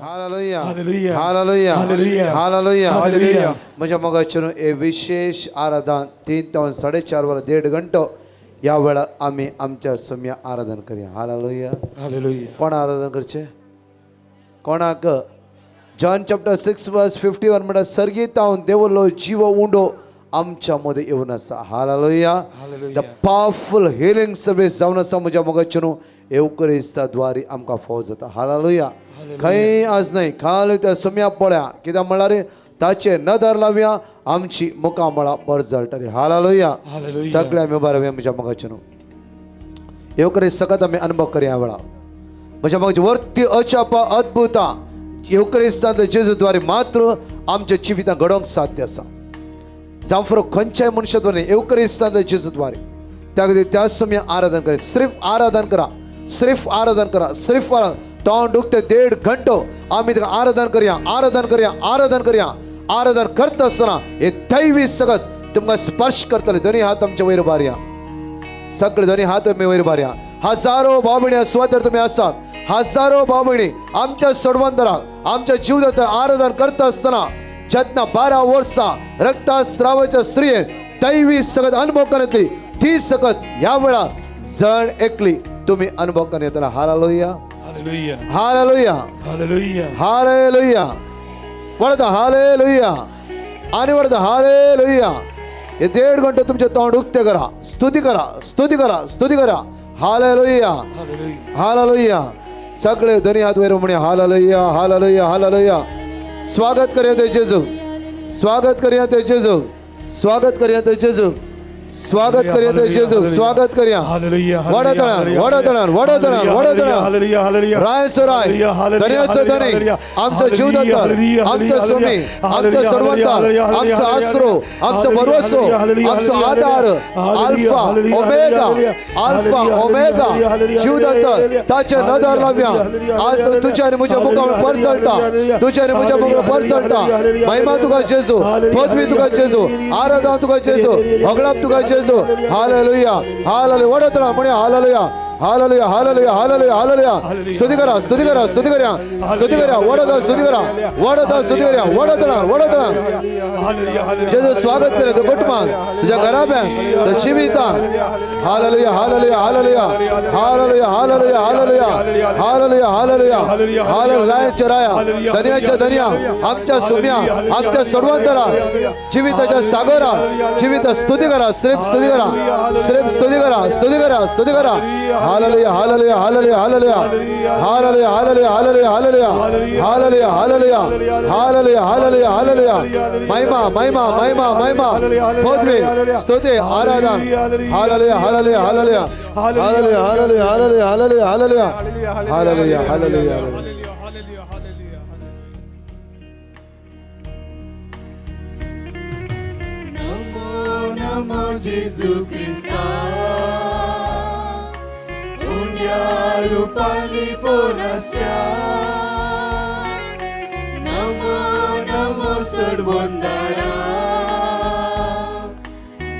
Hallelujah. Hallelujah. Hallelujah. Hallelujah. Hallelujah. Hallelujah. म्हज्या मोगाचेर हे विशेष आराधन 3 ते 4.5 वरां 1.5 घंटो ह्या वेळार आमी आमच्या सम्या आराधन करया. हालेलुया. हालेलुया. कोण आराधन करचें? कोणाक? जॉन चॅप्टर 6 वर्स 51 म्हणटा सर्गीतावन देवलो जीव उंडो आमच्या मदें येवन आसा. Hallelujah. Hallelujah. The powerful healing service जावन आसा म्हज्या मोगाचेर न्हू येवकरिस्ता द्वारी आमकां फावो जाता. हालेलुया. खंय आज न्हय खाली त्या सम्या पळया कित्याक म्हणल्यार ताचे नदर लावया आमची मुखामळां परजळटली. हालेलुया. हालेलुया. सगळे आमी उबे रावया म्हज्या मोगाचेर न्हू येवकरिस्त सकत आमी अनुभव करया वेळा म्हज्या मोगाचे वरती अचापा अद्भुतां येवकरिस्तांतल्या जेजू द्वारे मात्र आमच्या जिवितां घडोवंक साध्य आसा. जावं फरक खंयच्याय मनशा द्वारे येवकरिस्तांतल्या जेजू द्वारे त्या खातीर त्या समय आराधन करा. सिर्फ आराधन करा, सिर्फ आराधन करा, सिर्फ आराधन. तोंड उक्ते 1.5 घंटो आमी ताका आराधन करया, आराधन करया, आराधन करया. आराधन करता आसतना हे दैवी सगत तुमकां स्पर्श करतले. दोनी हात आमचे वयर बारया, सगळे दोनी हात आमी वयर बारया. हजारो भाव सुवातेर तुमी आसात, हजारो भाव आमच्या सोडवंतराक आमच्या जीवदातर आराधन करता आसतना जेन्ना 12 वर्सां रक्तस्रावाच्या स्त्रियेन दैवी सगत अनुभव करतली ती सगत ह्या वेळार जण एकली तुमी अनुभव करता येतला. Hallelujah. Hallelujah. Hallelujah. Hallelujah. Hallelujah. वळता हालेलुया आनी वळता हालेलुया. हे 1.5 घंटे तुमचे तोंड उक्ते करा, स्तुती करा, स्तुती करा, स्तुती करा. हालेलुया. हालेलुया. हालेलुया. सगळे दोन्ही हात वयर म्हणे हालेलुया, हालेलुया, हालेलुया. स्वागत करया ते जेजू, स्वागत करया ते जेजू, स्वागत करया ते जेजू, स्वागत करया ते जेजू, स्वागत करया. हालेलुया. वडतळान, वडतळान, वडतळान, वडतळान. हालेलुया. हालेलुया. राय सो राय, धन्याचो धनी, आमचो जीवदातर, आमचो स्वामी, आमचो सर्वंतार, आमचो आसरो, आमचो भरवसो, आमचो आधार, अल्फा ओमेगा, अल्फा ओमेगा, जीवदातर ताचे नदर लावया. आज तुझ्या आनी म्हज्या मुखार परजळटा, तुझ्या आनी म्हज्या मुखार परजळटा. महिमा तुका जेजू, पदवी तुका जेजू, आराधना तुका जेजू, होगळाप तुका जेजू. हालेलुया. हालेलुया. वडतळा म्हणे hallelujah. Hallelujah. Hallelujah. Hallelujah. Hallelujah. स्तुती करा, स्तुती करा, स्तुती करा, स्तुती करा. वडतळा स्तुती करा, वडतळा स्तुती करा, वडतळा, वडतळा. जेजू स्वागत करे तो कुटुंबान, तुझ्या घराब्यान, तुझ्या जिवितान. Hallelujah. Hallelujah. Hallelujah. Hallelujah. Hallelujah. Hallelujah. Hallelujah. Hallelujah. Hallelujah. रायाच्या राया, धन्याच्या धन्या, आमच्या सुम्या, आमच्या सर्वांतरा, जिविताच्या सागरा, जिवित स्तुती करा, श्रेफ स्तुती करा, श्रेफ स्तुती करा, स्तुती करा, स्तुती करा. Hallelujah. Hallelujah. Hallelujah. Hallelujah. Hallelujah. Hallelujah. Hallelujah. Hallelujah. Hallelujah. Hallelujah. Hallelujah. Hallelujah. महिमा, महिमा, महिमा, महिमा, पदवी, स्तुती, आराधन. Hallelujah. Hallelujah. Hallelujah. Hallelujah. Hallelujah. Hallelujah. Hallelujah. Hallelujah. Hallelujah. Hallelujah. नमो नमो जेजू क्रिस्ता, उण्या रुपाली पोनस्या. नमो नमो सडवंदारा,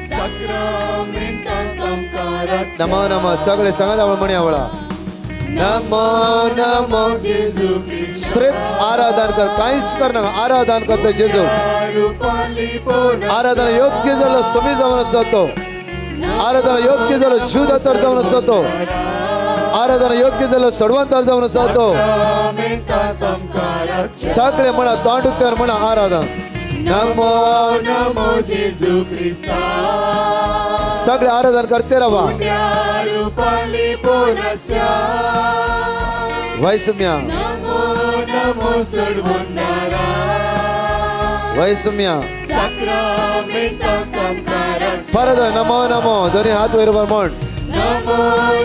साक्रामेंतांत आमकां राखच्या. नमो नमो सगळे सांगात आवळ म्हणी आवळा. नमो नमो जेजू क्रिस्ता, श्रेफ आराधन कर, कांयच कर नाका. आराधन करता जेजू, आराधना योग्य जालो समी जावन आसा तो, आराधना योग्य जालो जीवदातर जावन आसा तो, आराधना योग्य जालो सडवंतार जावन आसा तो. सगळे म्हणा, तोंड उक्त्यार म्हणा आराधन. नमो नमो जेजू क्रिस्ता, सगळे आराधन करते रावा. वैसुम्या, नमो नमो सडवंदारा, वैसुम्या. साक्रामेंतांत आमकां राखच्या. परत नमो नमो दोन्ही हात वयर म्हण. नमो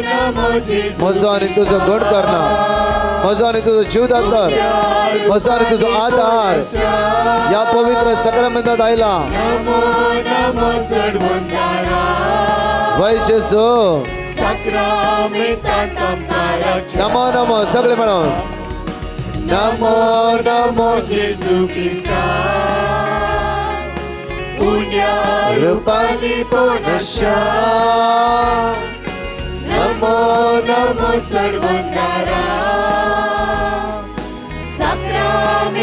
नमो जेजू, म्हजो आनी तुजो गण करना, म्हजो आनी तुजो जीवदातर, म्हजो आनी तुजो आधार ह्या पवित्र साक्रामेंतांत आयला. नमो नमो सडवंदारा, वय जेजू. साक्रामेंतांत आमकां राखच्या. नमो नमो सगळे मेळोन. नमो नमो जेजू क्रिस्ता, उण्या रुपाली पोनस्या. नमो नमो सडवंदारा,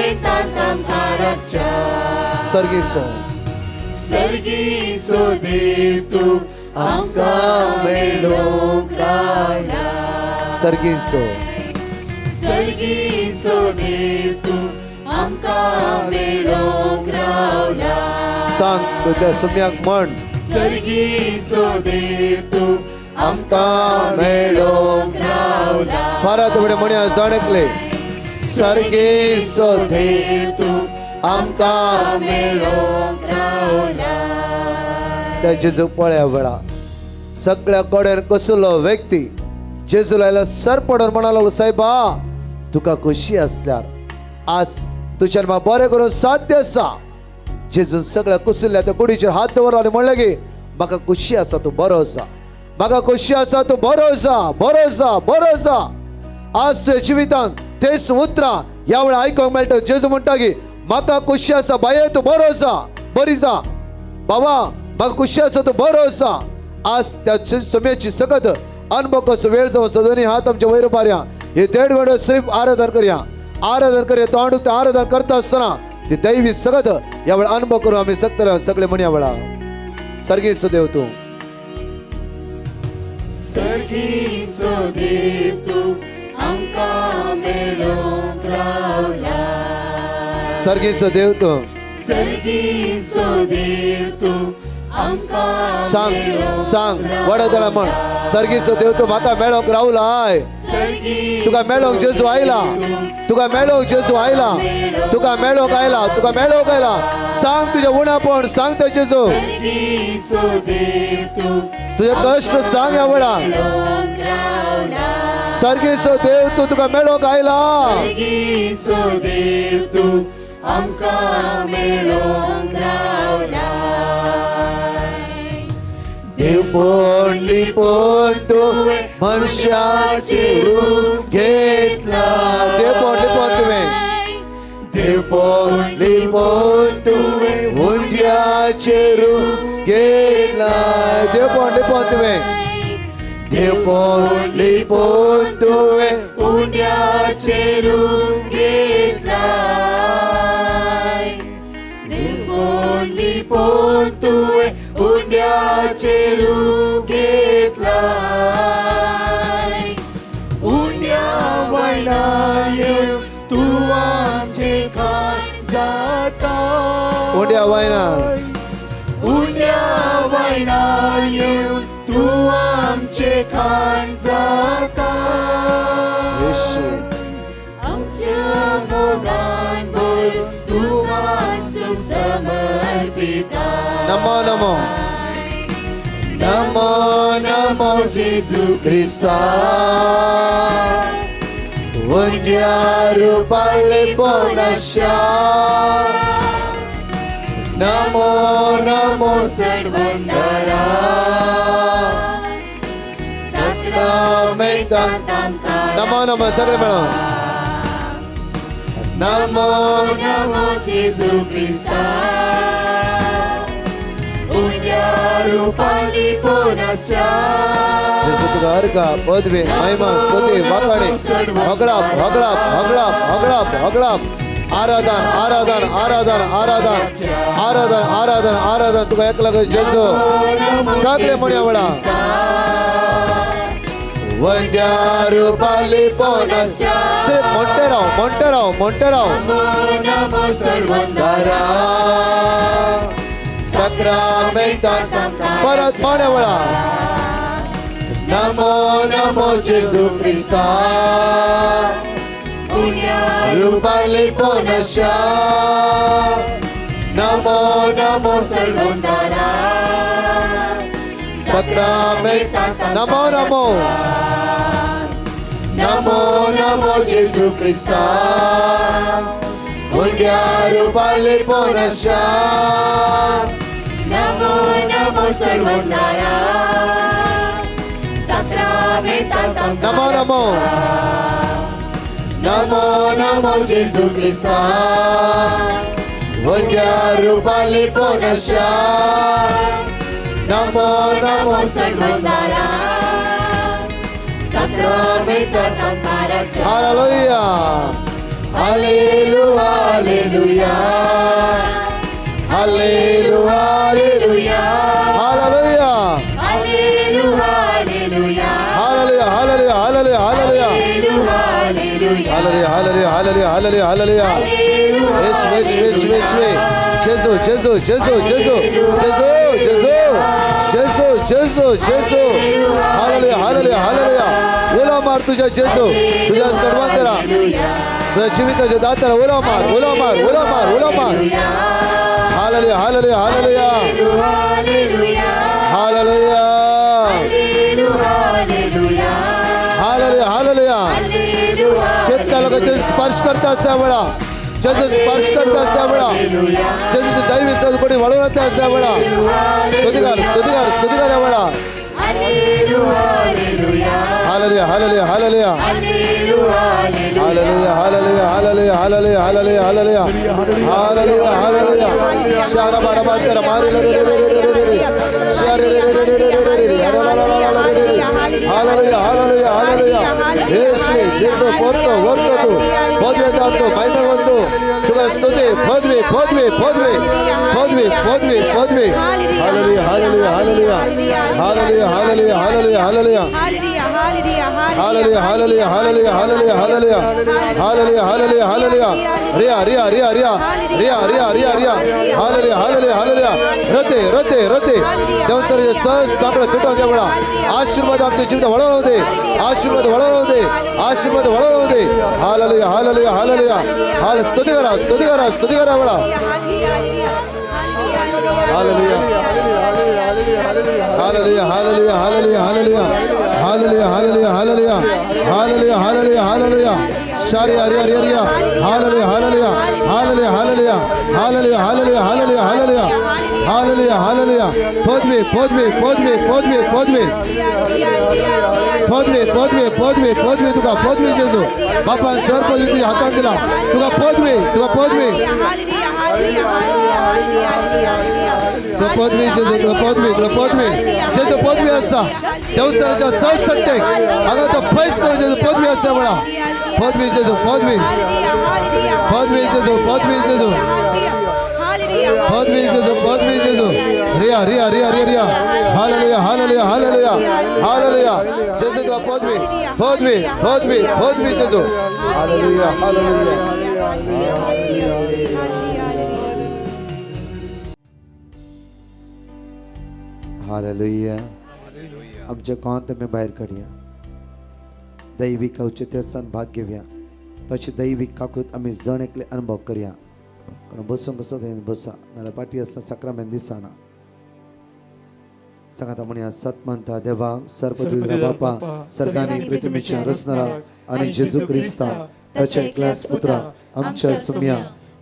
साक्रामेंतांत आमकां राखच्या. सर्गीचो सर्गीचो देव तूं आमकां मेळोंक रावला. सर्गीचो सर्गीचो देव तूं आमकां मेळोंक रावला. सांग तुज्या सुम्याक म्हण. सर्गीचो देव तूं आमकां मेळोंक रावला. परत फुडें म्हणया जाणकले. सर्गीचो देव तूं आमकां मेळोंक रावला. त्या जेजू पळया वेळा सगळ्या कडेन कसलो व्यक्ती जेजू लायला सर पडून म्हणालो, सायबा तुका खुशी आसल्यार आज तुज्यान म्हाका बरें करून साध्य आसा. जेजून सगळ्या कुसुल्ल्या त्या कुडीचेर हात दवरलो आनी म्हणलें की म्हाका खुशी आसा तूं बरो आसा, म्हाका खुशी आसा तूं बरो आसा, बरो आसा, बरो आसा. आज तुज्या जिवितांत तेच उतरां ह्या वेळार आयकूंक मेळटा. जेजू म्हणटा की म्हाका खुशी आसा बाये तूं बरो आसा, बरी जा बाबा, म्हाका खुशी आसा तूं बरो आसा. आज त्या सम्याची सकत अनुभव कसो वेळ जावन सदनी हात आमच्या वयर पारया. हे देड घंटो सिर्फ आराधन करया, आराधन करया. तोंड उक्तें आराधन करता आसतना ती दैवी सकत ह्या वेळार अनुभव करून आमी शकतले सगळे म्हणया वेळा. सर्गीचो देव तूं, सर्गीचो देव तूं आमकां मेळोंक रावला. सर्गीचो देव तूं, सर्गीचो देव तूं आमकां सांग सांग वडदळा म्हण. सर्गीचो देव तूं म्हाका मेळोंक रावलाय. तुका मेळोंक जेजू आयला, तुका मेळोंक जेजू आयला, तुका मेळोंक आयला, तुका मेळोंक आयला. सांग तुजें उणापण, सांग त्या जेजू तुजे कश्ट सांग ह्या वेळा. सर्गीचो देव तूं तुका मेळोंक आयला. सर्गीचो देव तूं आमकां मेळोंक रावला. देवपण लिपोवन तुवें मनशाचें रूप घेतलां. देवपण लिपोवन तुवें, देवपण लिपोवन तुवें उंज्याचें रूप घेतलां. देवपण लिपोवन तुवें, देवपण लिपोवन तुवें उंड्याचें रूप घेतलां. देवपण लिपोवन तुवें उंड्याचें रूप घेतलां. उंड्या वयल्यार येवन तूं आमचें खाण जाता. उंड्या वयल्यार, उंड्या वयल्यार येवन तूं आमचें खाण जाता. आमच्या मोगान भरून तुकाच तूं समर्पिता. नमो नमो नमो नमो जेजू क्रिस्ता, उंड्या रुपार लिपोनाशा. नमो नमो सडवंदारा साक्रामेंतांत. नमो नमो सगळे मेळोन. नमो नमो जेजू क्रिस्ता, उंड्या रुपार लिपोनाशा. जेजू तुका अर्घा पदवी महिमा स्तुती वाखाणे होगळाप होगळाप होगळाप होगळाप होगळाप. आराधन आराधन आराधन आराधन आराधन आराधन आराधन तुका एकला जेजू. सगळे म्हणया वेळा. वंद्या रुपार लिपोनाशा. सिर्फ म्हणते राव, म्हणते राव, म्हणते राव. दारा साक्रामेंतांत. परत म्हणया वेळा. नमो नमो जेजू क्रिस्ता, रुपार लिपोनाशा. नमो नमो सडवंदारा साक्रामेंतांत. नमो नमो नमो नमो जेजू क्रिस्ता, उंड्या रुपार लिपोनाशा. नमो नमो सडवंदारा साक्रामेंतांत. नमो नमो नमो नमो जेजू क्रिस्ता, उंड्या रुपार लिपोनाशा. नमो नमो सडवंदारा साक्रामेंतांत. Hallelujah, hallelujah, Hallelujah, hallelujah, hallelujah, hallelujah, hallelujah, hallelujah, hallelujah, hallelujah, hallelujah, hallelujah, hallelujah. येशू, येशू, येशू, येशू, जेजू, जेजू, जेजू, जेजू, जेजू, जेजू, जेजू, जेजू, जेजू. Hallelujah, hallelujah, hallelujah. उलो मार तुझ्या जेजू, तुझ्या सर्वांतरा, तुझ्या जिविताच्या दाताला उलो मार, उलो मार, उलो मार, उलो मार. Hallelujah, hallelujah, hallelujah, hallelujah, hallelujah, hallelujah. कितक्या लोकांचे स्पर्श करता असा वेळा, जेजू स्पर्श करता असा वेळा, जेजूचे दैवी सदपडी वळवता असा वेळा. स्तुतिकार, स्तुतिकार, स्तुतिकार या वेळा. Hallelujah, hallelujah, hallelujah, hallelujah, hallelujah, hallelujah, hallelujah, hallelujah, hallelujah, hallelujah, hallelujah. शारा बारा बारा मारे रे रे रे रे रे रे, शारे रे रे रे रे रे रे, hallelujah, hallelujah, hallelujah. येशू, जेजू, पोरतो वरतो तू पदवे जातो, महिमा वंदो तुका स्तुती, पदवी, पदवी, पदवी, पदवी, पदवी, पदवी. Hallelujah, hallelujah, hallelujah, hallelujah, hallelujah, hallelujah, hallelujah, hallelujah, hallelujah, hallelujah, hallelujah, hallelujah, hallelujah, hallelujah, hallelujah. Riya, Riya, Riya, Riya, Riya, Riya, Riya, Riya. Hallelujah, hallelujah, hallelujah. रते, रते, रते. देवसर सहज साकडं तुटून वेळा आशीर्वाद आमच्या जीवित वळवून दे, आशीर्वाद वळवून दे, आशीर्वाद वळवून दे. Hallelujah, hallelujah, hallelujah. हाल स्तुती करा, स्तुती करा, स्तुती करा वेळा. Hallelujah, hallelujah, hallelujah, hallelujah, hallelujah, hallelujah, hallelujah, hallelujah, hallelujah, hallelujah, hallelujah. शारी Hari Hari Hari. Hallelujah, hallelujah, hallelujah, hallelujah, hallelujah, hallelujah, hallelujah, hallelujah, hallelujah, hallelujah. पदवी, पदवी, पदवी, पदवी, पदवी, पदवी, पदवी, पदवी, पदवी. तुका पदवी जेजू बापान सर पदवी तुझ्या हातान दिला. तुका पदवी, तुका पदवी, तुला पदवी जेजू, तुला पदवी, तुला पदवी जेजू. पदवी आसा देवसराच्या चौसट्टेक हांगा तो पयस करून जेजू पदवी आसा वेळा. पदवी जेजू, पदवी, पदवी जेजू, पदवी जेजू, पदवी जेजू, पदवी जेजू. रिया, रिया, रिया, रिया, रिया. हालेलुया, हालेलुया, हालेलुया, हालेलुया. जेजू तुका पदवी, पदवी, पदवी, पदवी जेजू. Hallelujah, hallelujah. Hallelujah. आमच्या कोंत आमी भायर काडया, दैवीक औचित्यासान भाग घेवया, तशी दैवीक काकूत आमी जण एकले अनुभव करया. कारण बसूंक कसो थंय बसा, नाल्यार पाटी आसतना साक्रामेंत दिसना. सांगाता म्हणया, सतमंता देवा, सर्वपती बापा, सर्गानी पृथ्वीच्या रचणारा आनी जेजू क्रिस्ता ताच्या एकल्याच पुत्रा आमच्या सुम्या,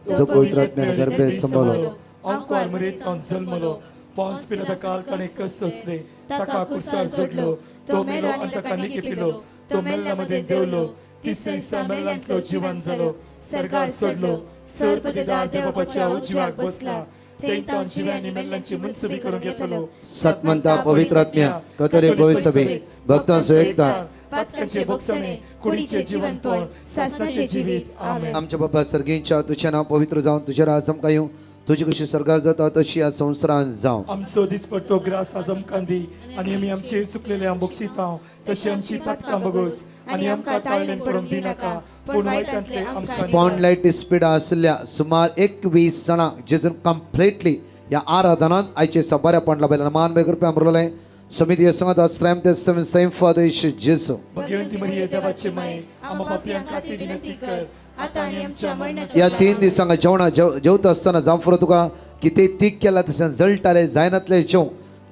जो पवित्र आत्म्यान गर्भे संभवलो, आंकवार मरेतान जल्मलो, पॉन्स पिलाता काल ताणें कस सोंसले, ताका कुर्सार जोडलो, तो मेलो आनी ताका निकी पिलो, तो मेल्ल्या मदें देवलो, तिसरे दिसा मेल्ल्यांतलो जिवन जालो, सर्गार सोडलो, सर्वपदेदार देवबापाच्या उजव्याक बसला, थंय तावन जिव्यांनी मेल्ल्यांची मनसुबी करूंक येतलो. सतमंता पवित्र आत्म्या, कथोलीक पवित्र सभे, भक्तांचो एकता, पातकांचे भोगसणे, कुडीचे जिवनपण, सासणाचे जिवीत. आमेन. आमच्या बाबा सर्गींच्या, तुझें नांव पवित्र जावन तुजें राज आमकां येवं, तुजी कशी सरकार जाता तशी ह्या संवसारांत जावं. आमचो दिसपट्टो ग्रास आज आमकां दी आनी आमी आमचेर चुकलेले आम बक्षितांव, तशी आमची पातकां बगोस आनी आमकां ताळणेन पडूंक दिनाका, पूण वायटांतले आमकां स्पॉन्डिलायटीस पिडा आशिल्ल्या सुमार 21 जाणांक जेजून कंप्लिटली ह्या आराधनांत आयचे बऱ्यापण लाभलें. मान बेगर रुपया आमरलें समिती संगत आश्रम ते सेम फादर जेजू. भगवंती मरिये देवाचे माये, आम्हा पापयां खातीर विनंती कर, आता आनी आमच्या मरणाच्या ह्या 3 दिसांक जेवणा जेवता आसतना जांफरो तुका कितें तीक केला तशें जळटालें जायनातलें जेवण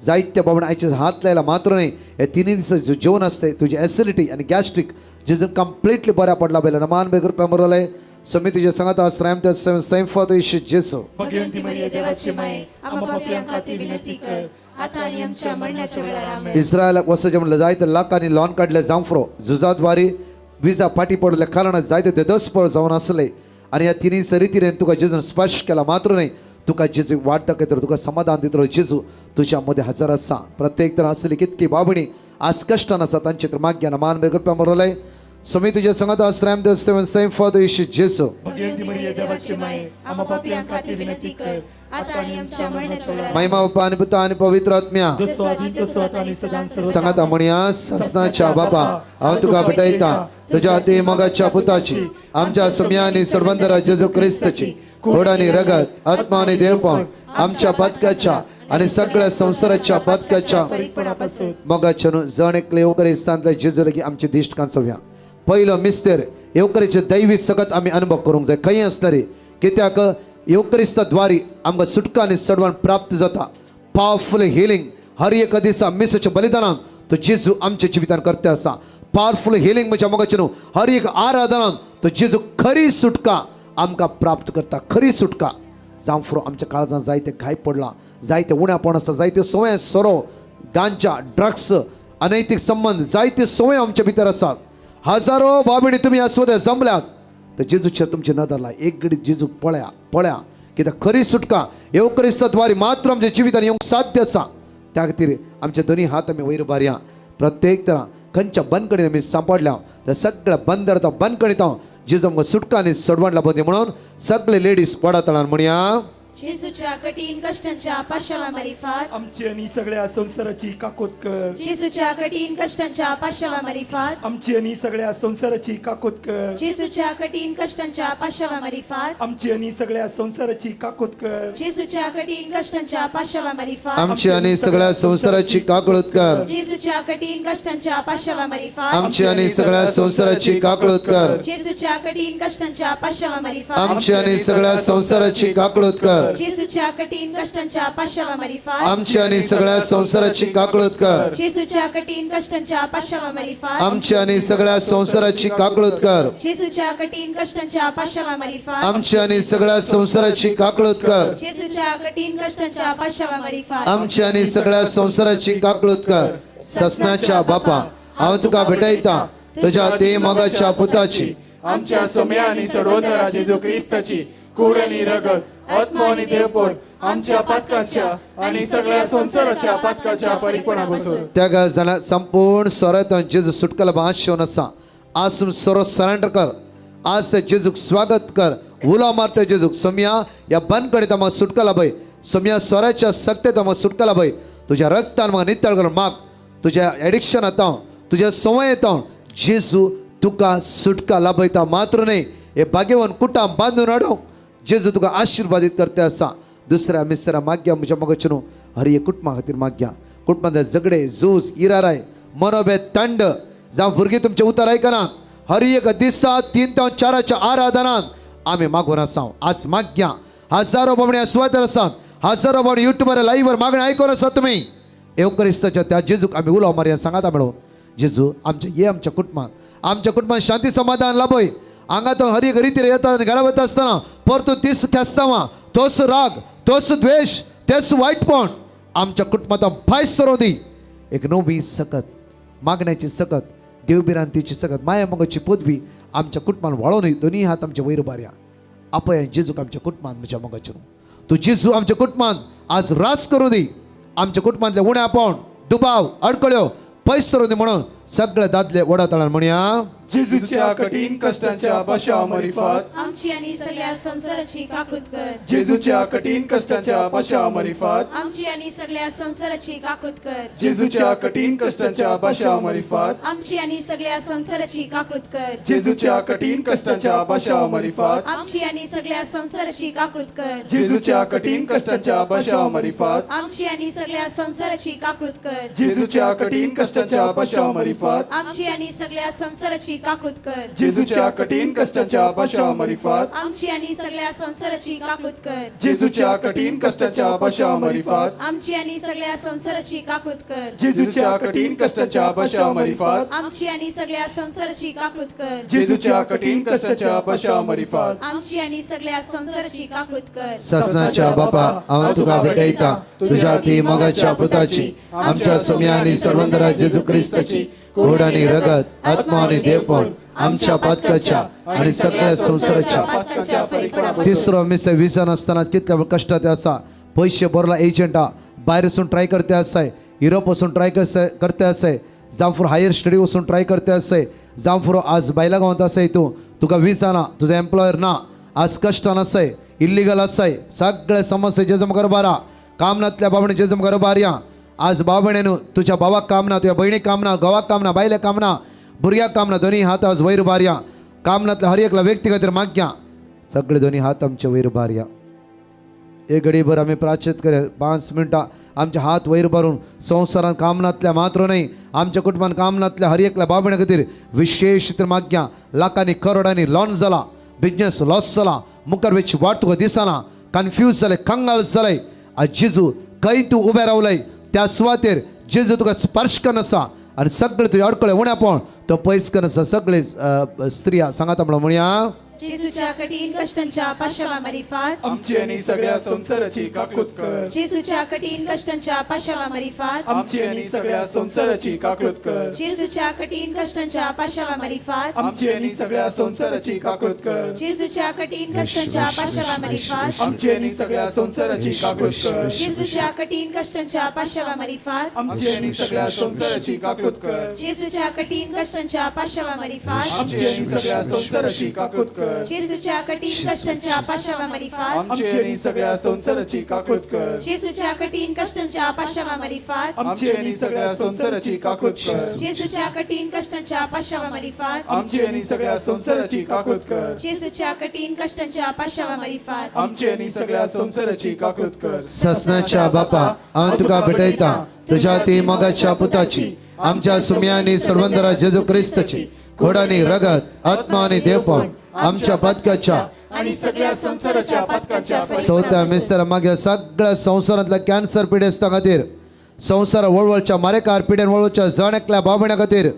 जायत्या बाबा आयचे हात लायला मात्र न्हय. हे 3 दिसां जेवण आसतंय तुजी एसिडिटी आनी गॅस्ट्रीक जेजून कंप्लिटली बऱ्या पडला बेला. मान बेगर रुपया मरवलें समितीचे संगत आश्रम ते सेम फादर जेजू. भगवंती मरिये देवाचे माये, आम्हा पापयां खातीर विनंती कर, आता आनी आमच्या मरणाच्या वेळार. आमेन. इस्रायलाक वचचें म्हणल्यार जायते लाखांनी लॉन काडले जांफरो झुजाद्वारी विजा फाटी पडल्या कारणान जायते देदस्पळ जावन आसले आनी ह्या तिन्ही सरितीन तुका जेजून स्पर्श केला मात्र न्हय, तुका जेजू वाट दाखयतलो, तुका समाधान दितलो. जेजू तुज्या मदें हजर आसा. प्रत्येक तर आसली कितकी बाबणी आज कश्टान आसा तांचे तर माग्यान मान बेगर रुपया मरवलें स्वामी तुझ्या संगत आश्रम देव सेम फॉर येशू जेजू. भगवंती मरिये देवाची माये, आम्हा पापयां खातीर विनंती कर, आता आणि आमच्या मरणाच्या वेळार. महिमा बापा आणि पुता आणि पवित्र आत्म्या. जसो आदी तसो आता आणि सदां सर्वदा. सांगात म्हणया. ससनाच्या बापा, हांव तुका भेटयता तुझ्या अति मोगाच्या पुताची, आमच्या सुम्या आणि सर्वंदरा जेजू क्रिस्तची गोड आणि रगत, आत्मा आणि देवपण आमच्या पातकाच्या आणि सगळ्या संसाराच्या पातकाच्या फरीकपणापासून. मोगाच्या जण एकले येवकरिस्तांतल्या जेजू लगी आमची दिश्ट कांचोवया. पहिलो मिस्तेर येवकरीचे दैवी सकत आमी अनुभव करूंक जाय खंय आसतरी, कित्याक येवकरिस्ता द्वारी आमकां सुटका आनी सडवण प्राप्त जाता. पावरफुल हिलिंग हर एका दिसा मिसाच्या बलिदानान तो जेजू आमच्या जिवितान करते आसा. पावरफुल हिलिंग म्हणजे मोगाचे न्हू, हर एक आराधनान तो जेजू खरी सुटका आमकां प्राप्त करता. खरी सुटका जावं फुरो आमच्या काळजान जायते घाय पडला, जायते उण्यापण आसा, जायते संवय, सोरो, गांजा, ड्रग्स, अनैतिक संबंध, जायते संवय आमच्या भितर आसात. हजारो भावणी तुमी आसवते जमल्यात तर जेजूचेर तुमची नदर लाय. एक घडी जेजू पळया पळया, कित्याक खरी सुटका येवक्रिस्ताद्वारे मात्र आमच्या जिवितान येवंक साध्य आसा. त्या खातीर आमचे दोन्ही हात आमी वयर बारया. प्रत्येक तरा खंयच्या बंदखणीन आमी सांपडल्या त्या सगळ्या बंदर बंदखणीत जेजू आमकां सुटका आनी सडवण लाबोवंदी म्हणून सगळे लेडीज वडा तळान म्हणया. जेजूच्या कठीण कष्टांच्या पाशावा मारिफात आमची आणि सगळ्या संसाराची काकोत कर. जेजूच्या कठीण कष्टांच्या पाशावा मारिफात आमची आणि सगळ्या संसाराची काकोत कर. जेजूच्या कठीण कष्टांच्या पाशावा मारिफात आमची आणि सगळ्या संसाराची काकोत कर. जेजूच्या कठीण कष्टांच्या पाशावा मारिफात आमची आणि सगळ्या संसाराची काकळूत कर. जेजूच्या कठीण कष्टांच्या पाशावा मारिफात आमची आणि सगळ्या संसाराची काकळूत कर. जेजूच्या कठीण कष्टांच्या पाशावा मारिफात आमची आणि सगळ्या संसाराची काकळूत कर. जेजूच्या कठीण कष्टांच्या पाशावा मारिफात आमची आणि सगळ्या संसाराची काकळूत कर. जेजूच्या कठीण कष्टांच्या पाशावा मारिफात आमची आणि सगळ्या संसाराची काकळूत कर. जेजूच्या कठीण कष्टांच्या पाशावा मारिफात आमची आणि सगळ्या संसाराची काकळूत कर. जेजूच्या कठीण कष्टांच्या पाशावा मारिफात आमची आणि सगळ्या संसाराची काकळूत कर. ससनाच्या बापा, हांव तुका भेटयता तुझ्या ते मोगाच्या पुताची, आमच्या सोम्या आणि सडवंदरा जेजू क्रिस्ताची कूड आणि रगत, आत्मा आणि देवपण आमच्या पातकाच्या आणि सगळ्या संसाराच्या पातकाच्या परिपणापासून. त्या जाणा संपूर्ण स्वरांत जेजू सुटकाला भास शिवन आसा. आज सोरो सरेंडर कर. आज त्या जेजूक स्वागत कर. उलो मारता जेजूक, सोम्या, ह्या बंदखणीत म्हाका सुटका लाभय. सोम्या, स्वराच्या सक्तेत म्हाका सुटका लाभय. तुज्या रक्तान म्हाका नितळ कर. माग तुज्या एडिक्शनांत, तुज्या संवयेंत जेजू तुका सुटका लाभयता. मात्र न्हय, हे भाग्यवान कुटां बांदून हाडूंक जेजू तुका आशिर्वादीत करते आसा. दुसऱ्या मिसरा माग्या म्हज्या मोगाचे न्हू, हर एक कुटुंबा खातीर माग्या. कुटुंबांत झगडे, झूज, इराराय, मनोभेद, तंड, जावं भुरगीं तुमचें उतर आयकना, हर एक दिसा 3 ते 4 आराधनान आमी मागून आसा. आज माग्या. हजारो बाबणी सुवातेर आसात, हजारो बाबणी युट्यूबार लाईव्हर मागणें आयकून आसात तुमी. येवक्रिस्ताच्या त्या जेजूक आमी उलो मारया. सांगाता मेळून, जेजू आमच्या ये आमच्या कुटुंबात, आमच्या कुटुंबात शांती समाधान लाभय. हांगा तो हर एक रितीर येता आनी घरा वता आसतना परतून तीच ख्यास्तावां, तोच राग, तोच द्वेश, तेच वायटपण आमच्या कुटुंबात भायर सरों दी. एक नवी सकत, मागण्याची सकत, देवभिरांतीची सकत, माया मोगाची पदवी आमच्या कुटुंबान वाळोवन. दोन्ही हात आमच्या वयर बारया. आपय जेजूक आमच्या कुटुंबान. म्हज्या मोगाचे तूं जेजू आमच्या कुटुंबान आज रास करूं दी. आमच्या कुटुंबांतले उण्यापण, दुबाव, अडकळ्यो पयस सरूं दी म्हणून सगळे दादले वडा तळान म्हणया. जेजूच्या कठीण कष्टांच्या पाशावा मारिफात आमची आणि सगळ्या संसाराची काकूत कर. जेजूच्या कठीण कष्टांच्या पाशावा मारिफात आमची आणि सगळ्या संसाराची काकूत कर. जेजूच्या कठीण कष्टांच्या पाशावा मारिफात आमची आणि सगळ्या संसाराची काकूत कर. जेजूच्या कठीण कष्टांच्या पाशावा मारिफात आमची आणि सगळ्या संसाराची काकूत कर. जेजूच्या कठीण कष्टांच्या पाशावा मारिफात आमची आणि सगळ्या संसाराची काकूत कर. जेजूच्या कठीण कष्टांच्या पाशावा मारिफात आमची आणि सगळ्या संसाराची काकूत कर. जेजूच्या कठीण कष्टांच्या पाशावा मारिफात आमची आणि सगळ्या संसाराची काकूत कर. जेजूच्या कठीण कष्टांच्या पाशावा मारिफात आमची आणि सगळ्या संसाराची काकूत कर. जेजूच्या कठीण कष्टांच्या पाशावा मारिफात आमची आणि सगळ्या संसाराची काकूत कर. जेजूच्या कठीण कष्टांच्या पाशावा मारिफात आमची आणि सगळ्या संसाराची काकूत कर. ससनाच्या बापा, हांव तुका भेटयता तुझ्या ती मोगाच्या पुताची, आमच्या सुम्या आणि सर्वंदरा जेजू क्रिस्ताची गोड आणि रगत, आत्मा आणि देवपण आमच्या पातकाच्या आणि सगळ्या संसाराच्या पातकाच्या फरीकपणापासून. तिसरो मिस विजन आसतना कितल्या कश्टात आसा. पयशे भरला एजंटा, भायर वचून ट्राय करते आसाय, युरोप वचून ट्राय करते आसाय, जावं फॉर हायर स्टडी वचून ट्राय करते आसाय. जावं फुरो आज बायला गांवांत आसाय तूं, तुका विसा ना, तुजो एम्प्लॉयर ना, आज कश्टान आसाय, इल्लिगल आसाय, सगळे समस्या जेजू मुखार उबारा. काम नातल्या बाबणे जेजू मुखार उबारया. आज भाव भयणीनो तुज्या भावाक काम ना, तुज्या भयणीक काम ना, घोवाक काम ना, बायलेक काम ना, भुरग्याक काम ना, दोनी हात आज वयर उबारया. काम नातल्या हर एकल्या व्यक्ती खातीर मागया. सगळे दोनी हात आमचे वयर उबारया. एक घडीभर आमी प्राचित करया. 5 मिनटां आमचे हात वयर भरून संवसारान काम नातल्या मात्र न्हय, आमच्या कुटुंबान काम नातल्या हर एकल्या भाव भयणा खातीर विशेश तर मागया. लाखांनी करोडांनी लॉन जाला, बिजनेस लॉस जाला, मुखार वेची वाट तुका दिसना, कन्फ्यूज जाले, कंगाल जाले. आज जेजू खंय तूं उबें रावलय त्या सुवातेर जेजू तुका स्पर्श करून आसा आनी सगळे तुजे अडकळे उणेपण तो पयस करून आसा. सगळे स्त्रिया सांगात म्हणून म्हणया, जेजूच्या कठीण कष्टांच्या पाशावा मरिफात आमची आणि सगळ्या संसाराची काकूत कर. जेजूच्या कठीण कष्टांच्या पाशावा मरिफात आमची आणि सगळ्या संसाराची काकूत कर. जेजूच्या कठीण कष्टांच्या पाशावा मरिफात आमची आणि सगळ्या संसाराची काकूत कर. जेजूच्या कठीण कष्टांच्या पाशावा मरिफात आमची आणि सगळ्या संसाराची काकूत कर. जेजूच्या कठीण कष्टांच्या पाशावा मरिफात आमची आणि सगळ्या संसाराची काकूत कर. जेजूच्या कठीण कष्टांच्या पाशावा मरिफात आमची आणि सगळ्या संसाराची काकूत कर. जेजूच्या कठीण कष्टांच्या पाशावा मरिफात आमची आणि सगळ्या संसाराची काकूत कर. जेजूच्या कठीण कष्टांच्या पाशावा मरिफात आमची आणि सगळ्या संसाराची काकूत कर. जेजूच्या कठीण कष्टांच्या पाशावा मरिफात आमची आणि सगळ्या संसाराची काकूत कर. जेजूच्या कठीण कष्टांच्या पाशावा मरिफात आमची आणि सगळ्या संसाराची काकूत कर. ससनाच्या बापा, हांव तुका भेटयता तुझ्या ती मोगाच्या पुताची, आमच्या सुम्यानी सर्वंदरा जेजू क्रिस्ताची घोडानी रगत आत्मा आणि देवपण आमच्या पातकाच्या आणि सगळ्या संसाराच्या पातकाच्या चवथ्या मिस्तर मागीर सगळ्या संवसारांतल्या कॅन्सर पिडेस्तां खातीर, संवसार वळवळच्या मारेकार पिडेन वळवळच्या जण एकल्या भाव भयणां खातीर,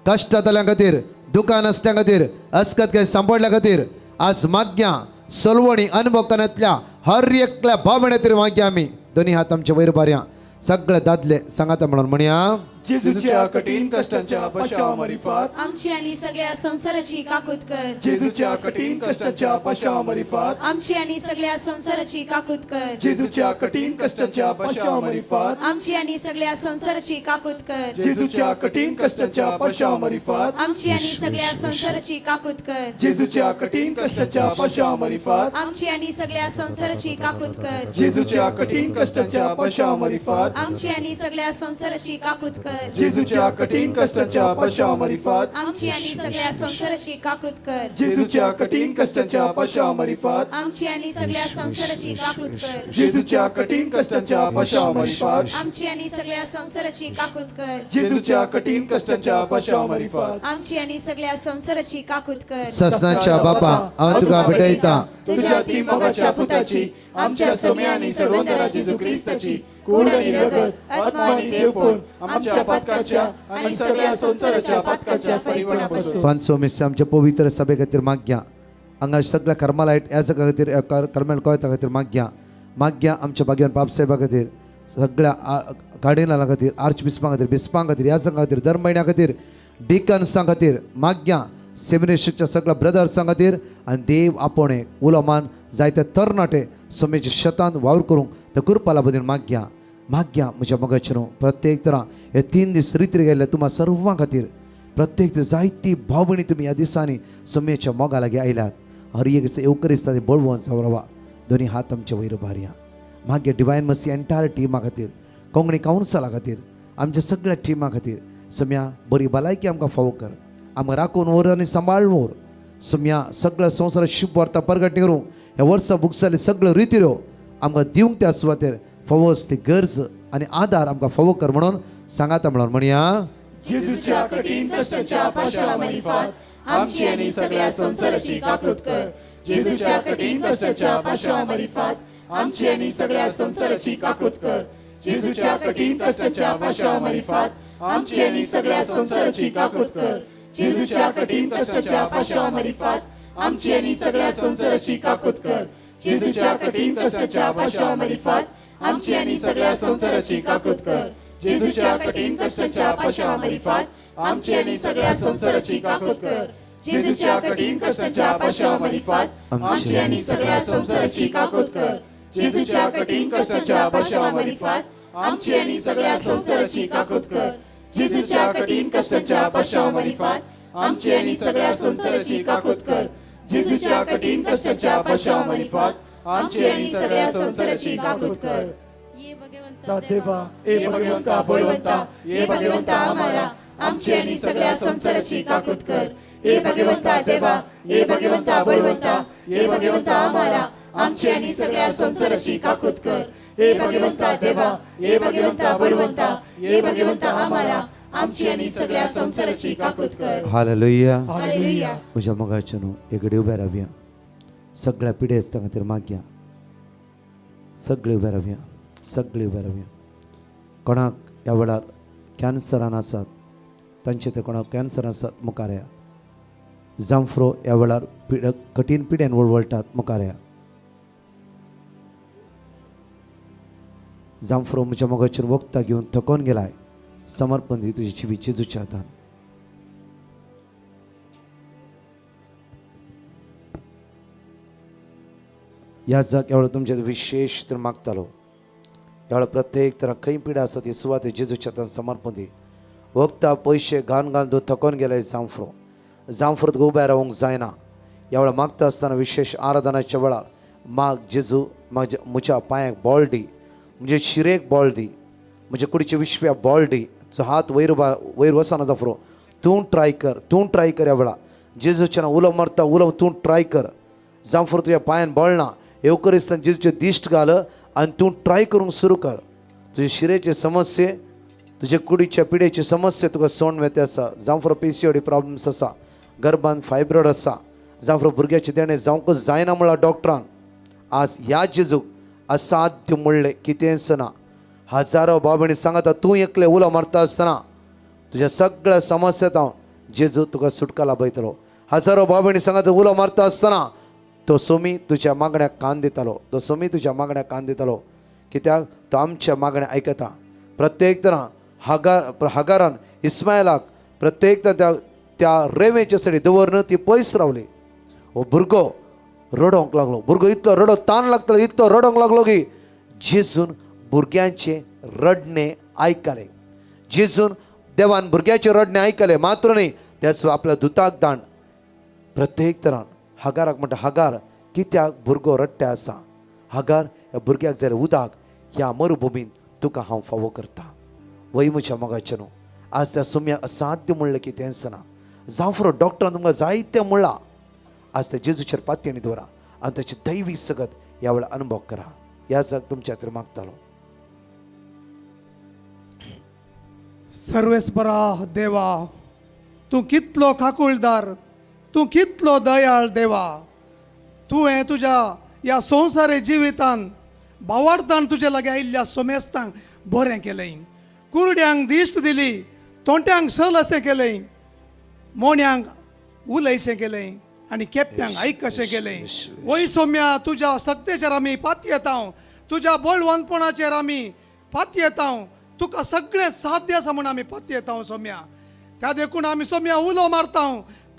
कश्टांतल्या खातीर, दुकान आसल्या खातीर, अस्कत काय सांपडल्या खातीर आज मागया. सलवणी अनुभवकानांतल्या हर एकल्या भाव भयणां खातीर मागया. आमी दोनी हात आमचे वयर बारया. सगळे दादले सांगाता म्हणून म्हणया, जेजूच्या कठीण कष्टांच्या पाशावा मरिफात आमची आणि सगळ्या संसाराची काकूत कर. जेजूच्या कठीण कष्टांच्या पाशावा मरिफात आमची आणि सगळ्या संसाराची काकूत कर. जेजूच्या कठीण कष्टांच्या पाशावा मरिफात आमची आणि सगळ्या संसाराची काकूत कर. जेजूच्या कठीण कष्टांच्या पाशावा मरिफात आमची आणि सगळ्या संसाराची काकूत कर. जेजूच्या कठीण कष्टांच्या पाशावा मरिफात आमची आणि सगळ्या संसाराची काकूत कर. जेजूच्या कठीण कष्टांच्या पाशावा मरिफात आमची आणि सगळ्या संसाराची काकूत कर. जेजूच्या कठीण कष्टांच्या पाशावा मरिफात आमची आणि सगळ्या संसाराची काकूत कर. जेजूच्या कठीण कष्टांच्या पाशावा मरिफात आमची आणि सगळ्या संसाराची काकूत कर. जेजूच्या कठीण कष्टांच्या पाशावा मरिफात आमची आणि सगळ्या संसाराची काकूत कर. जेजूच्या कठीण कष्टांच्या पाशावा मरिफात आमची आणि सगळ्या संसाराची काकूत कर. ससनाच्या बापा, हांव तुका भेटयता तुझ्या ती मोगाच्या पुताची, आमच्या सोम्या आणि सर्वंदरा जेजू क्रिस्ताची कूड आणि रगत आत्मा आणि देवपण आमच्या पातकाच्या आणि सगळ्या संसाराच्या पातकाच्या परिपणापासून. पांचसो मिस आमच्या पवित्र सभे खातीर मागया. हांगा सगळ्या कर्मालायट ह्या सगळ्या खातीर, कर्मेल कोयता खातीर मागया. मागया आमच्या भाग्यान बापसाहेबा खातीर, सगळ्या कार्डिनला खातीर, आर्च बिस्पां खातीर, बिस्पां खातीर, ह्या संघा खातीर, दर म्हयन्या खातीर, डिकन्सां खातीर मागया. सेमिनेशीच्या सगळ्या ब्रदर्सां खातीर आनी देव आपोणे उलो मान जायते तरणाटे सोमेच्या शेतान वावर करूंक त्या कृपा बदल मागया. मागया म्हज्या मोगाचें न्हू प्रत्येक तरा हे 3 दीस रितीर गेल्ले तुमा सर्वां खातीर प्रत्येक दीस जायती भाव भयणी तुमी ह्या दिसांनी सोमेच्या मोगा लागीं आयल्यात. हर एक येवकर दिसता बळवंत जावं. दोनी हात आमचे वयर उबारया. मागीर डिवायन मसी एंटायर टिमा खातीर, कोंकणी कावन्सला खातीर, आमच्या सगळ्या टिमा खातीर सोम्या बरी भलायकी आमकां फावो कर, आमकां राखून व्हर आनी सांबाळ व्हर. सोम्या सगळ्या संवसारात शुभ वार्ता परगटणी करूंक ह्या वर्सा बुकसाले सगळ्यो रितिऱ्यो आमकां दिवंक त्या सुवातेर फावो ती गरज आनी आदार आमकां फावो कर म्हणून सांगाता म्हणून म्हणया, जेजूच्या कठीण कष्टांच्या पाशावा मरिफात आमची आणि सगळ्या संसाराची काकूत कर. जेजूच्या कठीण कष्टांच्या पाशावा मरिफात आमची आणि सगळ्या संसाराची काकूत कर. जेजूच्या कठीण कष्टांच्या पाशावा मरिफात आमची आणि सगळ्या संसाराची काकूत कर. जेजूच्या कठीण कष्टांच्या पाशावा मरिफात आमची आणि सगळ्या संसाराची काकूत कर. जेजूच्या कठीण कष्टांच्या पाशावा मरिफात आमची आणि सगळ्या संसाराची काकूत कर. जेजूच्या कठीण कष्टांच्या पाशावा मरिफात आमची आणि सगळ्या संसाराची काकूत कर. जेजूच्या कठीण कष्टांच्या पाशावा मरिफात आमची आणि सगळ्या संसाराची काकूत कर. जेजूच्या कठीण कष्टांच्या पाशावा मरिफात आमची आणि सगळ्या संसाराची काकूत कर. जेजूच्या कठीण कष्टांच्या पाशावा मरिफात आमची आनी सगळ्या संवसाराची काकूत कर. जेजूच्या कठीण कश्टाच्या पाशांवा मारिफात आमची आनी सगळ्या संवसाराची काकूत कर. ये भगवंता देवा, ए भगवंता बळवंता, ए भगवंता आम्हाला आमची आनी सगळ्या संवसाराची काकूत कर. ए भगवंता देवा, ए भगवंता बळवंता, ए भगवंता आम्हाला आमची आनी सगळ्या संवसाराची काकूत कर. ए भगवंता देवा, ए भगवंता बळवंता, ए भगवंता आम्हाला आमची आनी सगळ्या संवसाराची काकूत कर. हालेलुया. हालेलुया. म्हज्या मोगाचे न्हू एकडे उबे रावया, सगळ्या पिडेस्तां खातीर मागया. सगळे उबे रावया, सगळे उबे रावया. कोणाक ह्या वेळार कॅन्सरान आसात तांचे ते कोणाक कॅन्सर आसात मुखार या. जांफ्रो ह्या वेळार कठीण पिड्यान वळवळटात मुखार या. जांफ्रो म्हज्या मोगाचेर वखदां घेवन थकोन गेलाय, समर्पण दी तुजी जिवीत जेजूच्या हातान. ह्या जाग ह्या वेळार तुमचे विशेश तर मागतालो. ह्या वेळार प्रत्येक तर खंय पिडा आसा ती सुवात जेजूच्या हातान समर्पण दी. वखदां पयशे घान घालून तूं थकोन गेलाय जांफ्रो, जांफ्रो तुका उबें रावंक जायना. ह्या वेळार मागता आसतना विशेश आराधनाच्या वेळार माग, जेजू म्हज्या पांयांक बळ दी, म्हजे शिरेक बळ दी, म्हज्या कुडीचे विश्व्या बळ दी. तुजो हात वयर वयर वचना जांफ्रो, तूं ट्राय कर, तूं ट्राय कर. ह्या वेळार जेजूच्या नांव उलो मारता, उलो तूं ट्राय कर. जांफ्रो तुज्या पांयान बळना, येवकरिस्तान जेजूचे दिश्ट घाल आनी तूं ट्राय करूंक सुरू कर. तुजे शिरेचे समस्ये, तुजे कुडीच्या पिडेची समस्या तुका सोंड वेते आसा. जांफ्रो PCOD problems आसा, गर्भान फायब्रॉयड आसा, जांफ्रो भुरग्याचें देणें जावंकच जायना म्हणलां डॉक्टरान. आज ह्या जेजूक असाध्य म्हणलें कितेंच ना. हजारो भाव भयणी सांगता, तूं एकलें उलो मारता आसतना तुज्या सगळ्या समस्यांत हांव जेजू तुका सुटका लाभयतलो. हजारो भाव भयणी सांगता, उलो मारता आसतना तो सोमी तुज्या मागण्याक कान दितालो, तो सोमी तुज्या मागण्याक कान दितालो. कित्याक तो आमच्या मागण्या आयकता. प्रत्येक तरान हगारान इस्मायलाक प्रत्येक त्या त्या रेवेच्या सडी दवरून ती पयस रावली. हो भुरगो रडोंक लागलो, भुरगो इतलो रडो तान लागतलो, इतलो रडोंक लागलो की जेजून भुरग्यांचें रडणें आयकलें. जेजून देवान भुरग्याचें रडणें आयकलें मात्र न्ही, त्याच आपल्या दुताक दाण प्रत्येक तरान हगाराक म्हणटा, हगार कित्याक भुरगो रडटे आसा, हगार ह्या भुरग्याक जाल्यार उदक ह्या मरुभुमीन तुका हांव फावो करता. वय म्हज्या मोगाचें न्हू, आज त्या सुम्या असाध्य म्हणलें कितेंच ना. जांफ्रो डॉक्टरान तुमकां जायतें म्हणलां, आज त्या जेजूचेर पातयेणी दवरा आनी ताची दैवी सगत ह्या वेळार अनुभव करा. ह्या जाग तुमच्या खातीर मागतालो. सर्वेस्परा देवा, तूं कितलो काकुळदार, तूं कितलो दयाळ देवा. तुवें तुज्या ह्या संवसारी जिवितान भावार्थान तुजे लागीं आयिल्ल्या सोमेस्तांक बरें केलें, कुरड्यांक दिश्ट दिली, तोंट्यांक सल अशें केलें, मोण्यांक उलयशें केलें आनी केप्प्यांक आयक कशें केलें. वय सोम्या, तुज्या सक्तेचेर आमी पातयेता, तुज्या बळवंतपणाचेर आमी पातयेता, तुका सगळें साध्य आसा म्हूण आमी पातयेता सोम्या. त्या देखून आमी सोम्या उलो मारता,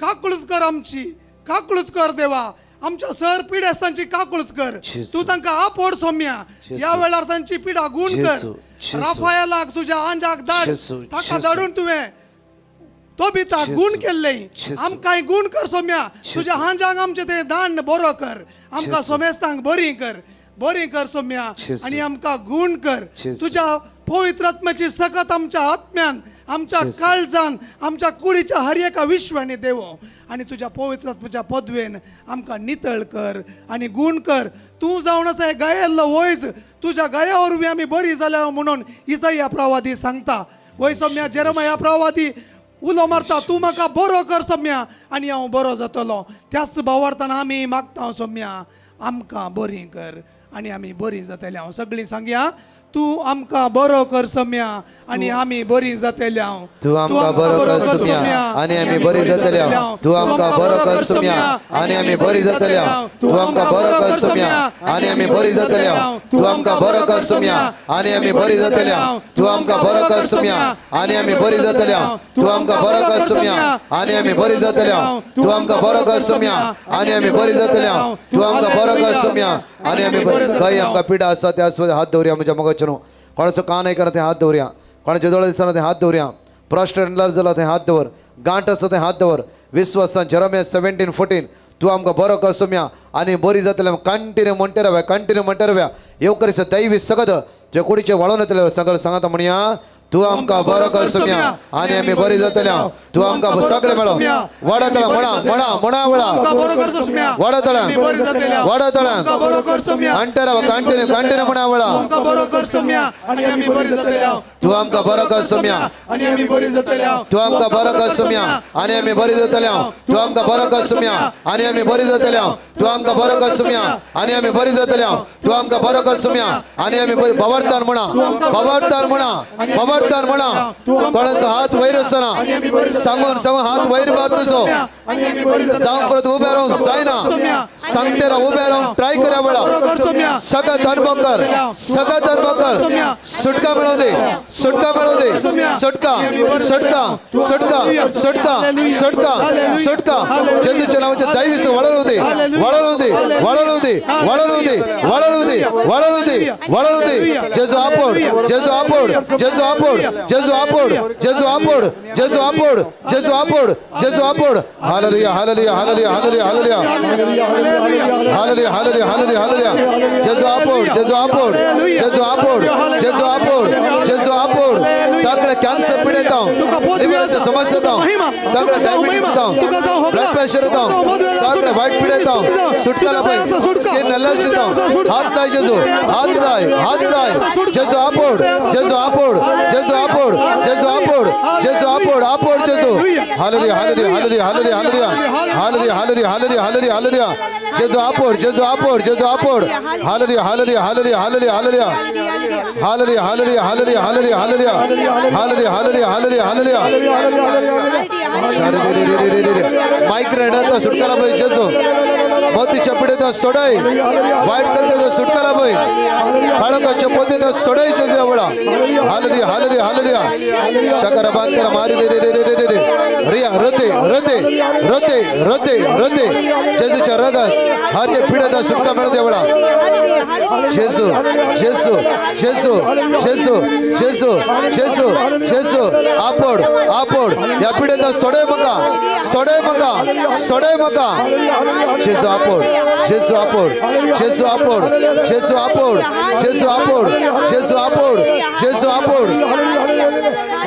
काकळूत कर आमची, काकळूत कर देवा, आमच्या सर पिडेस्तांची काकळूत कर. तूं तांकां आपोड सोम्या, ह्या वेळार तांची पिडा गुण कर. राफायलाक तुज्या आंजाक धाड, ताका धाडून तुवें तो बिता गुण केल्ले, आमकांय गुण कर सोम्या. तुज्या हांजाक आमचें तें दांड बरो कर, आमकां सोमेस्तांक बरी कर, बरी कर सोम्या, आनी आमकां गुण कर. तुज्या पवित्र आत्म्याची सकत आमच्या आत्म्यान, आमच्या काळजान, आमच्या कुडीच्या हर एका विश्वाने देवो, आनी तुज्या पवित्र आत्म्याच्या पदवेन आमकां नितळ कर आनी गुण कर. तूं जावन आसा हे गायेल्लो वयज, तुज्या गाया वरवीं आमी बरी जाल्या म्हणून इसाया प्रवादी सांगता. वय सोम्या, जेरमाया प्रवादी उलो मारता, तूं म्हाका बरो कर सोम्या आनी हांव बरो जातलो. त्याच भावार्थान आमी मागता सोम्या, आमकां बरी कर आनी आमी बरी जातले. हांव सगळीं सांगया, तूं आमकां बरो कर सोम्या आनी आमी बरी जातले. तूं आमकां बरो कर सोम्या आनी आमी बरी जातले. तूं आमकां बरो कर सोम्या आनी आमी बरी जातले. तूं आमकां बरो कर सोम्या आनी आमी बरी जातले. तूं आमकां बरो कर सोम्या आनी आमी बरी जातले. तूं आमकां बरो कर सोम्या आनी आमी बरी जातले. तूं आमकां बरो कर सोम्या आनी आमी बरी जातले. तूं आमकां बरो कर सोम्या आनी आमी बरी जातले. तूं आमकां बरो कर सोम्या आनी आमी बरी. खंय आमकां पिडा आसा त्या हात दवरया म्हज्या मोगाचें न्हू. कोणाचो कान आयकना ते हात दवरया, कोणाचे दोळे दिसना ते हात दवरया. प्रोस्टेट एनलार्ज जाला थंय हात दवर, गांठ आसा थंय हात दवर. विस्वासान जेरोमिया 17:14 तूं आमकां बरो कर सोम्या आनी बरी जातले. Continue म्हणटे रावया, continue म्हणटे रावया. येवकरीस दैवी सगद तुज्या कुडीचें वळोवन येतलें. सगळें सांगता म्हणया, तूं आमकां बरो कर सोम्या आनी आमी बरी जातल्या. तूं आमकां सगळें मेळो. वाडतला म्हणा म्हणा म्हणा वळा वाडतला वाडतला कंटेरा कंटिन्यू कंटिन्यू म्हणा वळा. तूं आमकां बरो कर सोम्या आनी आमी बरी जातल्या. तूं आमकां बरो कर सोम्या आनी आमी बरी जातल्या. तूं आमकां बरो कर सोम्या आनी आमी बरी जातल्या. तूं आमकां बरो कर सोम्या आनी आमी बरी जातल्या. तूं आमकां बरो कर सोम्या आनी आमी बरी. भवार्थान म्हणा, भवार्थान म्हणा, भवार्थान म्हणा. कोणाचो हात वयर आसना, सांगून सांगून हात वयर मार तुजो. जावं परत उबे रावूंक जायना, सांगते राव, उबे रावूंक ट्राय करा वेळा. सगळ्यात अनुभव कर, सगळ्यात अनुभव कर. सुटका मिळवू दे, सुटका मिळवू दे. सुटका सुटका सुटका सुटका सुटका सुटका. जेजूच्या नावाच्या दैवी वळवू दे, वळवू दे, वळवू दे, वळवू दे, वळवू दे, वळवू दे, वळवू दे. जेजू आपोड, जेजू आपोड, जेजू आपोड, जेजू आपोड, जेजू आपोड, जेजू आपोड, जेजू आपोड, जेजू आपोड. Hallelujah hallelujah hallelujah hallelujah hallelujah hallelujah hallelujah hallelujah hallelujah. जेजू आपोड, जेजू आपोड, जेजू आपोड, जेजू आपोड, जेजू आपोड. सगळे कॅन्सर पिडेत, समस्या, सगळे डायबिटीस, ब्लड प्रेशर, सगळे वाईट पिडेत, सुटका स्किन एलर्जी. हात लाय जेजू, हात लाय, हात लाय. जेजू आपोड, जेजू आपोड, जेजू आपोड, जेजू आपोड, जेजू आपोड, आपोड जेजू. Hallelujah hallelujah hallelujah hallelujah hallelujah hallelujah hallelujah hallelujah hallelujah. जेजू आपोड, जेजू आपोड, जेजू आपोड. Hallelujah hallelujah hallelujah hallelujah hallelujah hallelujah hallelujah hallelujah hallelujah hallelujah hallelujah hallelujah hallelujah hallelujah. Migraine येता सुटकाला पळय जेजू. मोतीच्या पिडेत सोडय, वायट संगत सुटकाला पळय. काळोखाच्या पोतीत सोडय जेजू वेळा. Hallelujah hallelujah hallelujah. शकरा बांधकरा मारी दे दे दे दे दे रिया रते रते रते रते रते. जेजूच्या रगात हर एक पिडेत सुटका मिळते वेळा. जेजू जेजू जेजू जेजू जेजू जेजू जेजू. आपोड आपोड या पिडेत सोडय मका, सोडय मका, सोडय मका. जेजू आपोड, जेजू आपोड, जेजू आपोड, जेजू आपोड, जेजू आपोड, जेजू आपोड, जेजू आपोड.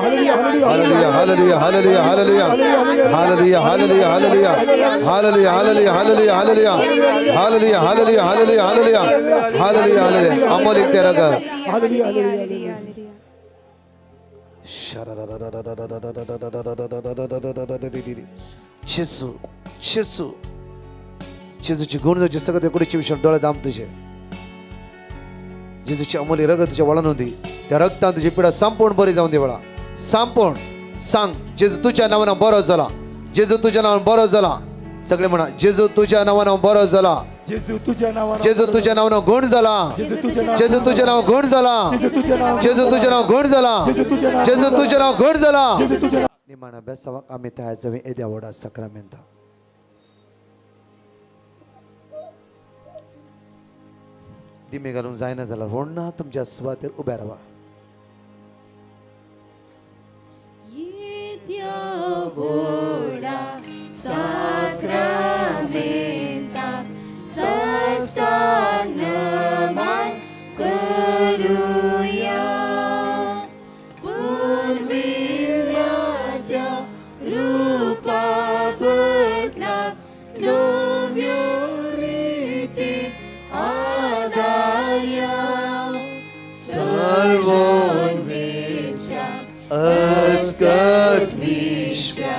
Hallelujah hallelujah hallelujah hallelujah hallelujah hallelujah hallelujah hallelujah hallelujah hallelujah hallelujah hallelujah hallelujah hallelujah hallelujah hallelujah hallelujah. Amolik तेरा ग. जेजू जेजू जेजूची गुण जावची सगळं कुडीचे विषय डोळे दाम तुझे. जेजूची अमोली रगत तुझ्या वळण होती, त्या रक्तान तुझी पिढा संपूर्ण बरी जाऊन दे वळा. संपूर्ण सांग जेजू तुझ्या नावानं बरो जाला, जेजू तुझ्या नावानं बरो जाला. सगळे म्हणा जेजू तुझ्या नावानं बरो जाला, जेजू तुझ्या नावानं, जेजू तुझ्या नावानं गुण झाला, जेजू तुझ्या नाव गुण झाला, जेजू तुझ्या नाव गुण झाला, जेजू तुझ्या नाव गुण झाला. निमाणा बेसावाक आमी तयार जावया येद्या व्हडा साक्रामेंता. दिमे घालून जायना जाल्यार व्हडना तुमच्या सुवातेर उबे रावा. करूया पुर्विल्ल्या त्या रूपा बदला नव्यो रिती आदार्या सर्वोन्वेच्या अस्कत विश्वा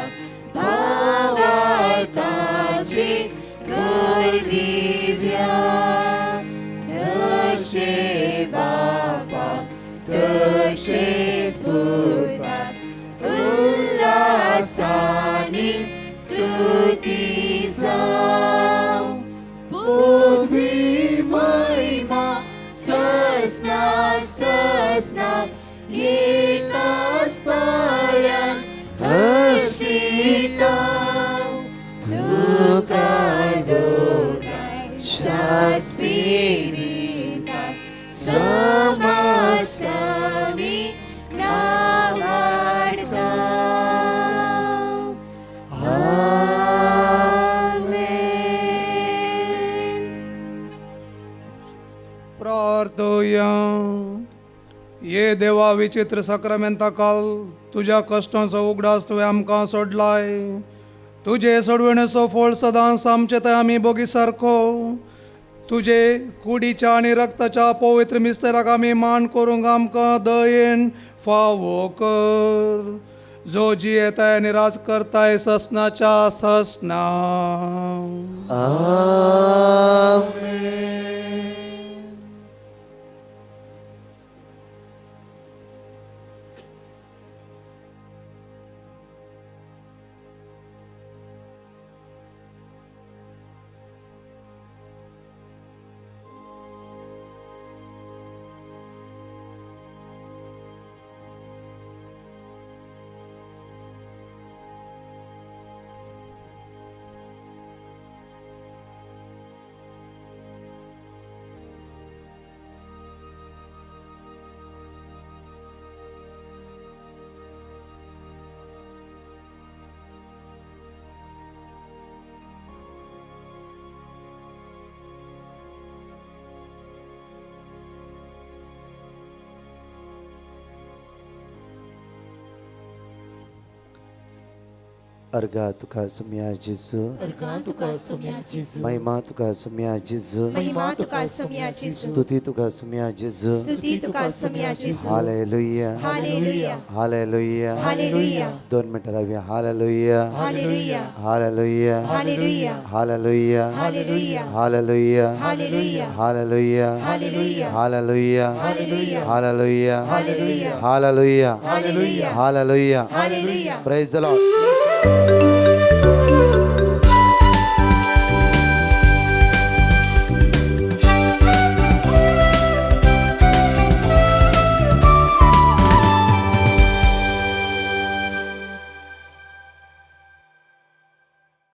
भावार्थाचे बळ दिव्या जशे बापा तशेच पुताक उल्हासानी स्तुती जावं पदवी महिमा ससनाक ससनाक एकाच ताळ्यान हसिता तुका दोगांय स्पिरिताक समासामी नावाडता. प्रार्थया. ये देवा विचित्र साक्रामेंता काल तुज्या कश्टांचो उगडास तुवें आमकां सोडलाय. तुजे सोडवणेचो फळ सदांच आमचे थंय आमी बोगी सारको तुजे कुडीच्या आनी रक्ताच्या पवित्र मिस्तराक आमी मान करूंक आमकां दयेन फावो कर, जो जियेताय आनी राज करताय ससनाच्या ससना. आमेन. अर्घा तुका सुम्या जेजू, अर्घां तुका सोम्या जेजू, महिमा तुका सुम्या जेजू, महिमा तुका सोम्या जेजू, स्तुती तुका सुम्या जेजू. स्तुती तुका सोम्या जेजू. Hallelujah, hallelujah, hallelujah. Hallelujah. 2 मिनिटं राहूया. Hallelujah, hallelujah, hallelujah, hallelujah, hallelujah, hallelujah, hallelujah, hallelujah, hallelujah, hallelujah, hallelujah, hallelujah, hallelujah, hallelujah, hallelujah, hallelujah, hallelujah. Hallelujah. Praise the Lord.